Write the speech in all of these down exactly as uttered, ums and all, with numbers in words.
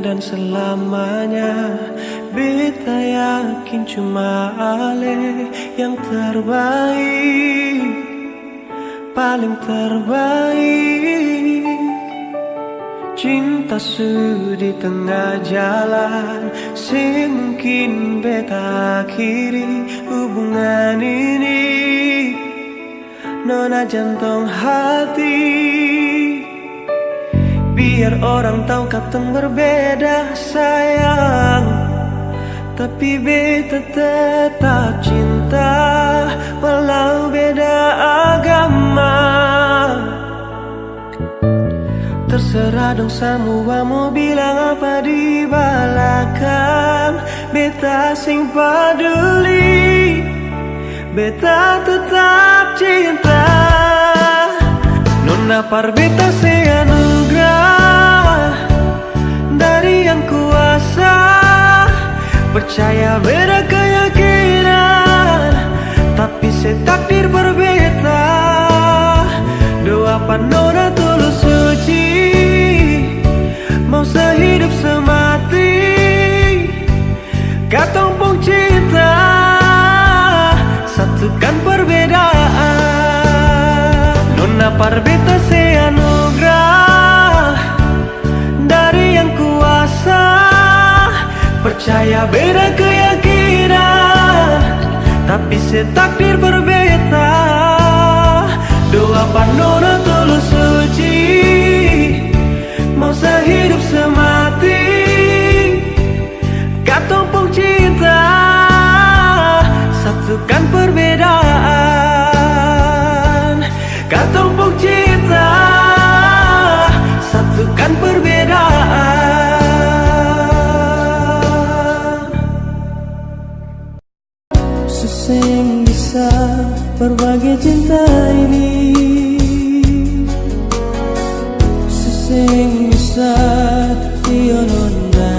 Dan selamanya beta yakin cuma ale yang terbaik, paling terbaik. Cinta su di tengah jalan, seng mungkin beta akhiri hubungan ini. Nona jantong hati, biar orang tau katong berbeda sayang, tapi beta tetap cinta walau beda agama. Terserah dong samua mo bilang apa di balakang, beta seng paduli. Beta tetap cinta. Nona par beta se anugrah dari Yang Kuasa. Percaya beda keyakinan, tapi se takdir par beta. Doa pa nona tulus suci, mau sehidup semati. Katong pung cinta satukan perbedaan. Nona par beta se anugrah dari Yang Kuasa. Percaya beda keyakinan, tapi se takdir par beta. Doa pa nona tulus suci, mau sehidup semati. Katong pung cinta satukan perbedaan. Katong pung cinta satukan perbedaan. Su seng bisa berbagi cinta ini. Su seng bisa, tio nona.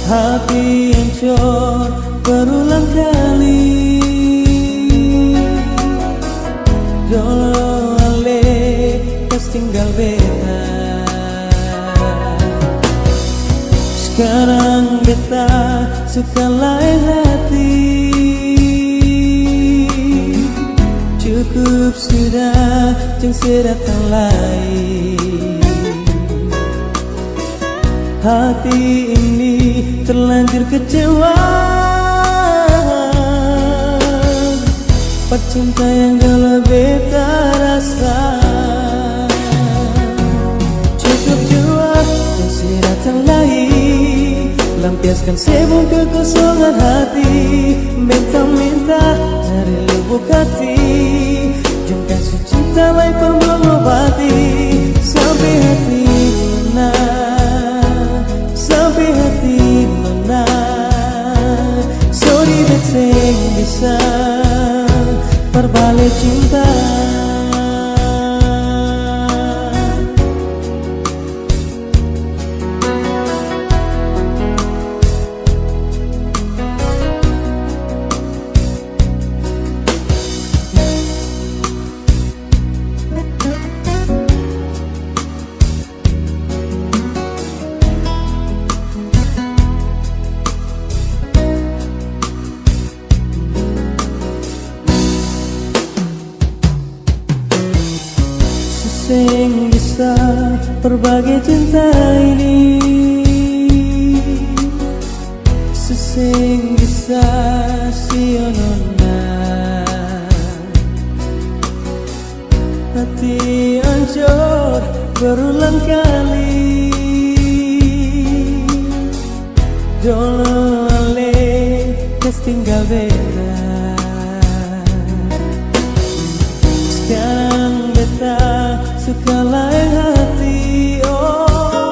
Hati ancor berulang kali. Dolo ale kas tinggal beta. Skarang beta suka laeng hati. Cukup sudah, jang se datang lai. Hati ini terlanjur kecewa. Par cinta yang dolo beta rasa. Cukup jua, jang se datang lai. Lampiaskan semua kekosongan hati. Minta-minta dari lubuk hati. Jang kasi cinta lai par mengobati. Sampe hati mana, sampe hati mana. Sori beta seng bisa par bale cinta. Su seng bisa berbagi cinta ini. Su seng bisa, sio nona. Hati ancor berulang kali. Dolo ale kas tinggal beta. Skarang beta suka laeng hati, oh.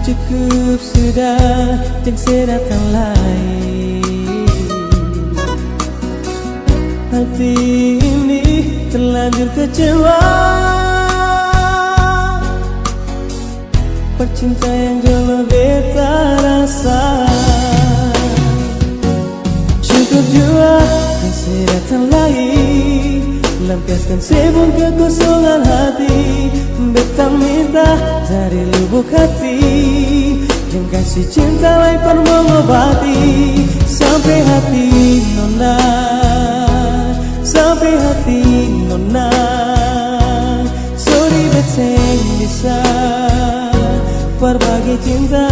Cukup sudah, jang se datang lai. Hati ini terlanjur kecewa. Par cinta yang dolo beta rasa. Cukup jua, jang se datang lai. Lampiaskan semua kekosongan hati. Beta minta dari lubuk hati, jang kasi cinta lai par mengobati. Sampe hati nona, sampe hati nona, sorry beta seng bisa par bage cinta.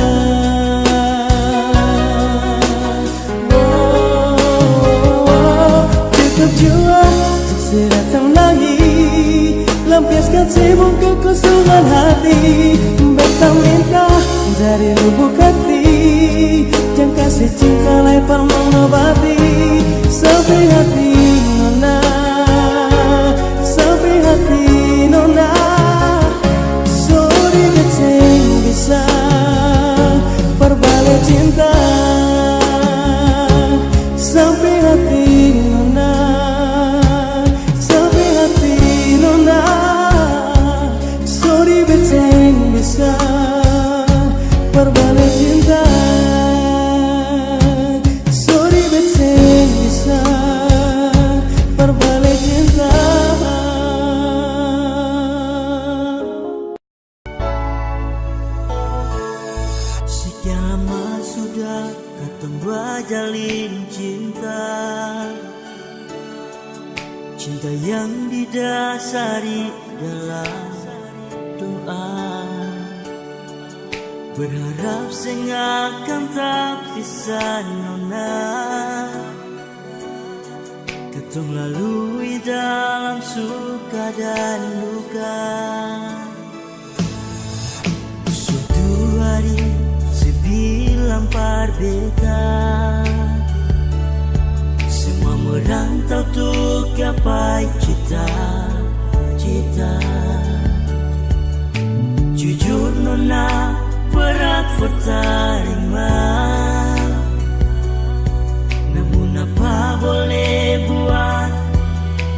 Oh, tetap jua se datang lagi, lampiaskan semua kekosongan hati. Beta minta dari lubuk hati, jang kasi cinta lai par mengobati. Sampe hati nona, sampe hati nona, sorry beta seng bisa par bale cinta. Sampe hati nona, sampe hati nona, sorry beta seng bisa par bale cinta. Sorry beta seng bisa par bale cinta. Sekian lama sudah katong bajalin cinta, cinta yang didasari dalam doa, berharap seng akan tapisah nona. Katong lalui dalam suka dan duka. Suatu hari se bilang par beta, semua merantau tu gapai cita-cita. Jujur nona, berat for tarima, namun apa boleh buat,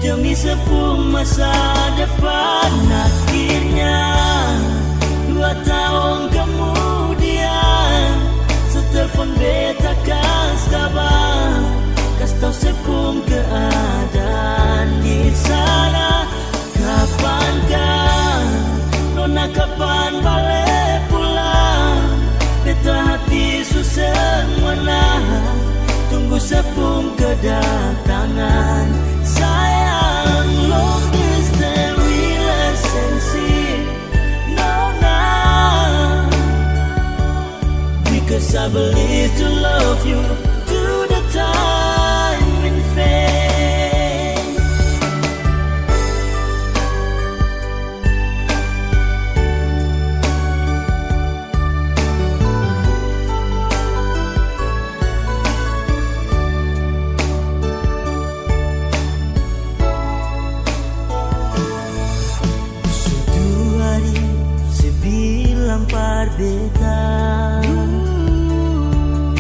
demi se pung masa depan. Akhirnya, dua tahun kemudian, se telfon beta kas kabar, kas tau se pung keadaan di sana. Kapankah nona, kapan bale pulang? Beta hati su seng menahan, tunggu se pung kedatangan. Sayang, long distance relationship, nona, because I believe to love you to the time in faith. Suatu hari se bilang par beta,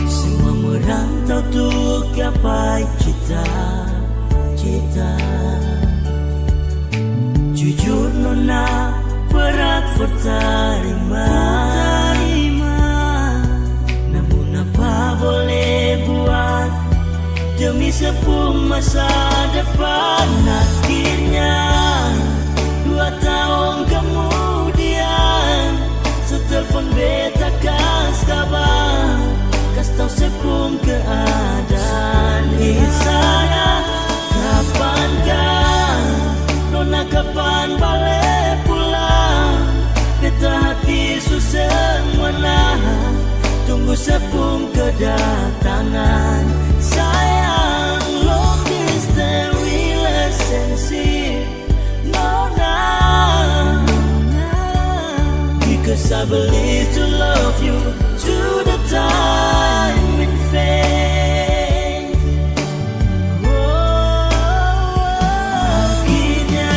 semua merantau tu gapai cita-cita. Jujur nona, berat for tarima, namun apa boleh buat, demi se pung masa depan. Akhirnya, dua tahun kemudian, se telfon beta kas kabar, kas tau se pung keadaan di sana. Kapankah nona, kapan bale pulang? Beta hati su seng menahan, tunggu se pung kedatangan. Sayang, long distance relationship, nona, because I believe to love you to the time in faith. Oh, akhirnya,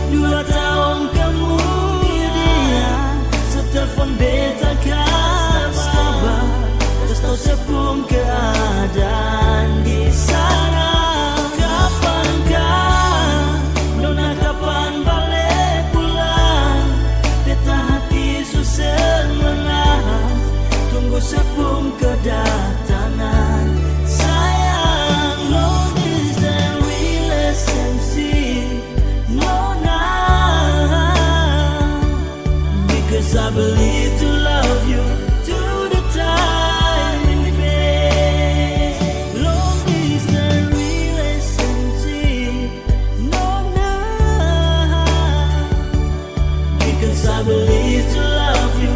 dua tahun kemudian, se telfon beta kas kabar, kas tau se pung keadaan di sana. Kapankah nona, kapan bale pulang? Beta hati su seng I believe to love you to the time we face. Long distance relationship, no, no. Because I believe to love you